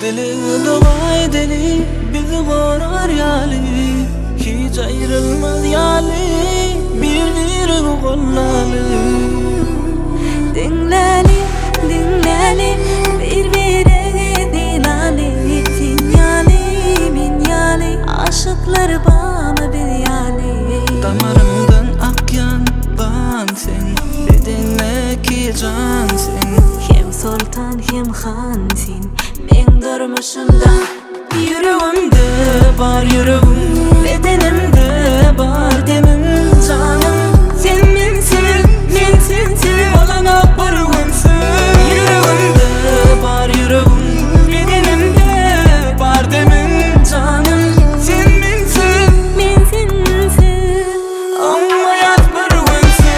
Dileg doga edeli bizi gorar ýaly Hiç aýrylmaz ýaly bir biregi gollaly. Diňläli, diňläli bir biregi sylaly Sen ýaly, men ýaly aşyklar barmy biz ýaly. Damarymdan akýan gan sen Bedendäki jan sen. Hem soltan hem han sen meň durmuşymda. Ýüregimde bar ýüregim Bedenimde bar demim janym Sen mensiz men sensiz bolanok bir günsüz Ýüregimde bar ýüregim Bedenimde bar demim janym Sen mensiz Men sensiz. Oňmaýas bir günsüz.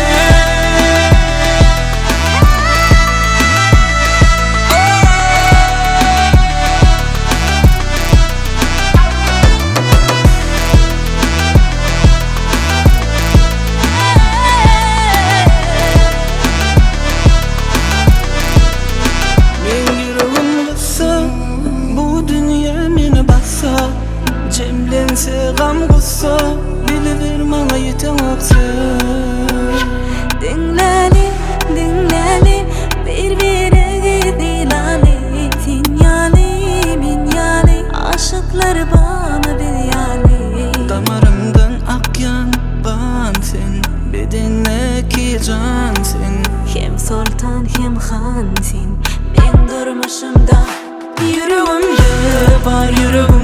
Meň ýüregim gyssa, bu dünýe meni bassa, Jemlense gam-gussa, biliber maňa ýeteňok sen. Diňläli, diňläli, bir-biregi sylaly, Sen ýaly, men ýaly, aşyklar barmy biz ýaly. Damarymdan akýan gan sen, bedendäki jan sen. Hem soltan hem han sen, meň durmuşymda. Ýüregimde bar ýüregim.